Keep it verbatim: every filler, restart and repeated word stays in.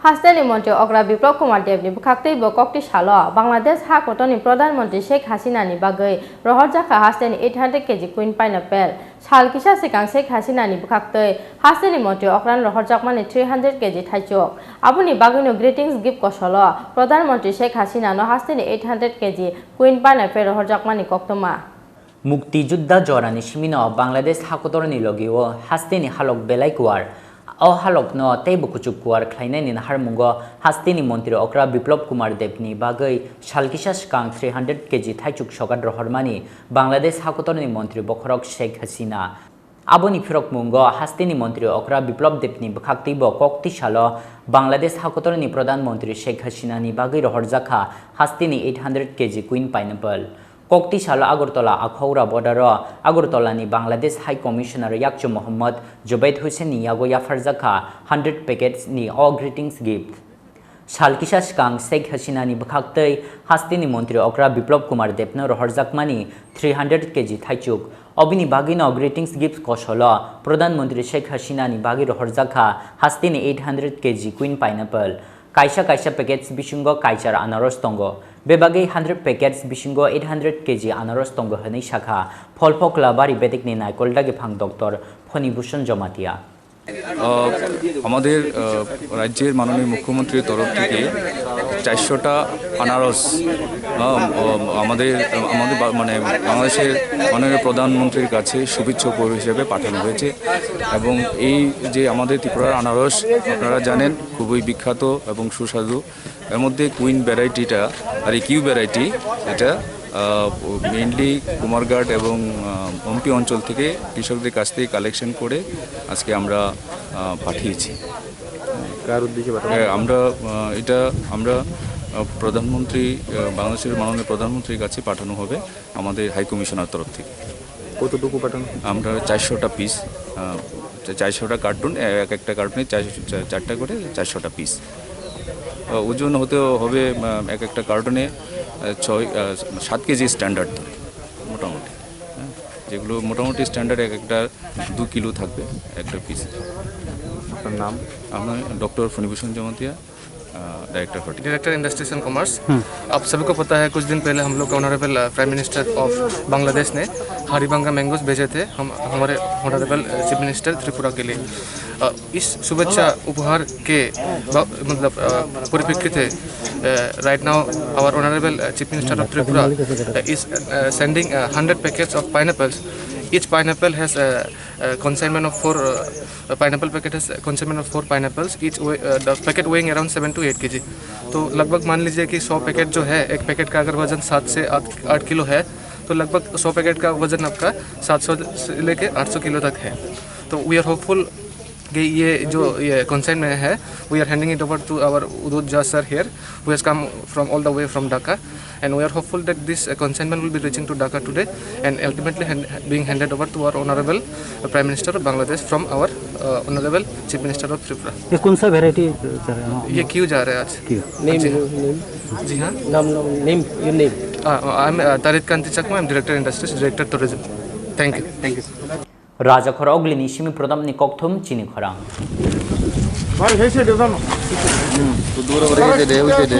Hasteni Montri Okra Biplab Kumar Debni bwkhaktwi bo kokti salo Bangladesh ha kotorni Pradhan Montri Sheikh Hasinani bagwi rohorjakha hasteni eight hundred K G Queen Pineapple. Sal kisa swkang Sheikh Hasinani bwkhaktwi hasteni Montri Okrano rohorjakmani three hundred K G thaichuk. Aboni bagwino greetings gift kosolo Pradhan Montri Sheikh Hasinano hasteni eight hundred K G Queen Pineapple rohorjakmani koktwma. Mukti Juddha jorani simino Bangladesh hakotorni logio hasteni halok belai kuar. O halokno teibo kuchuk kuar khlainani naharmungo hasteni Montri Okra Biplab Kumar Debni bagwi sal kisa swkang three hundred K G thaichuk sogat rohormani Bangladesh hakotorni Montri bokhorok Sheikh Hasina. Aboni phirokmungo hasteni Montri Okra Biplab Debni bwkhaktwibo kokti salo Bangladesh hakotorni Pradhan Montri Sheikh Hasinani bagwi rohorjakha hasteni eight hundred K G Queen Pineapple. Kokti salo Agartala Akhaura Bodaro Agartalani Bangladesh High Commissioner Yakchu Mohammad Jubaid Hussainni yago yapharjakha hundred packets ni o greetings gift. Sal kisa swkang Sheikh Hasinani bwkhaktwi hasteni Montri Okra Biplab Kumar Debno rohorjakmani three hundred K G thaichuk. Obini bagwino greetings gift kosolo Pradhan Montri Sheikh Hasinani bagwi rohorjakha hasteni eight hundred K G Queen Pineapple. Kaisa kaisa packets bisingo kaichar anaros tongo. Bebagwi hundred packets bisingo eight hundred K G anaros tongo hwnwi sakha Pholphokla Bari Bedekni Naikol Dagiphang Doctor Phonibhushon Jomatia. আহ, আমাদের, আহ, রাজ্যের মাননীয় মুখ্যমন্ত্রীর তরফ থেকে চারশোটা আনারস, আহ, আহ, আমাদের, আমাদের বা-, মানে, বাংলাদেশের মাননীয় প্রধানমন্ত্রীর কাছে শুভেচ্ছা উপহার হিসেবে পাঠানো হয়েছে। এবং এই যে আমাদের ত্রিপুরার আনারস, আপনারা জানেন, খুবই বিখ্যাত এবং সুস্বাদু। এর মধ্যে কুইন ভ্যারাইটিটা আর এই কিউ ভ্যারাইটি, এটা, আহ, মেইনলি কুমারঘাট এবং, আহ, হম্পি অঞ্চল থেকে কৃষকদের কাছ থেকে কালেকশন করে আজকে আমরা, আহ, পাঠিয়েছি। কার উদ্দেশ্যে পাঠানো? হ্যাঁ, আমরা, আহ, এটা আমরা, আহ, প্রধানমন্ত্রী, আহ, বাংলাদেশের মাননীয় প্রধানমন্ত্রীর কাছে পাঠানো হবে আমাদের হাই কমিশনার তরফ থেকে। কতটুকু পাঠানো? আমরা চারশোটা পিস, আহ, চা-, চারশোটা কার্টুন, এ-, এক একটা কার্টুনে চার-, চা-, চারটা করে চারশোটা পিস। আহ, ওজন হতে হবে, আহ, এক একটা কার্টুনে, আহ, ছয়, আহ, সাত কেজি স্ট্যান্ডার্ড ধরে মোটামুটি। হ্যাঁ, যেগুলো মোটামুটি স্ট্যান্ডার্ড এক একটা দু কিলো থাকবে একটা পিস। আপনার নাম? আমার ডক্টর ফণিভূষণ জমাতিয়া, আহ, director horticulture. Director industries and commerce. हम्म। आप सभी को पता है, कुछ दिन पहले हम लोग के ऑनरेबल, अ, प्राइम मिनिस्टर ऑफ बांग्लादेश ने हाड़ीबांगा मैंगोज भेजे थे हम, हमारे ऑनरेबल, अ, चीफ मिनिस्टर त्रिपुरा के लिए। अ, इस शुभेच्छा उपहार के ब-, मतलब, अ, परिप्रेक्षित है, अ, right now our honorable, a, chief minister of Tripura, a, is, अ, sending, a, hundred packets of pineapples। Each pineapple has, a, a, consignment of four, a, pineapple packet has a consignment of four pineapples, each weigh, uh, the packet weighing around seven to eight K G। तो लगभग मान लीजिए कि सौ पैकेट जो है, एक पैकेट का अगर वजन सात से आठ, आठ किलो है, तो लगभग सौ पैकेट का वजन आपका सात सौ से लेके आठ सौ किलो तक है। तो we are hopeful कि ये जो ये कंसाइनमेंट है, we are handing it over to our Udut Jha sir here, who has come from all the way from Dhaka, and we are hopeful that this, uh, consignment will be reaching to Dhaka today and ultimately hand, being handed over to our honorable, uh, Prime Minister of Bangladesh from our, uh, honorable Chief Minister of Tripura। ये कौन सा वैरायटी जा रहा है? ये क्यू जा रहा है आज। क्यू। Name, जी हाँ। Name। जी हाँ। नाम, नाम, name, your name। Uh, I am, uh, Tarit Kanti Chakma, I am Director Industries, Director Tourism। Thank you। Thank you। Rajakhor Oglini simi prodamni kokthum chini khorang. Bhai, hei side e jano. Hmm, tu duro bhai, hei side e, hei side e.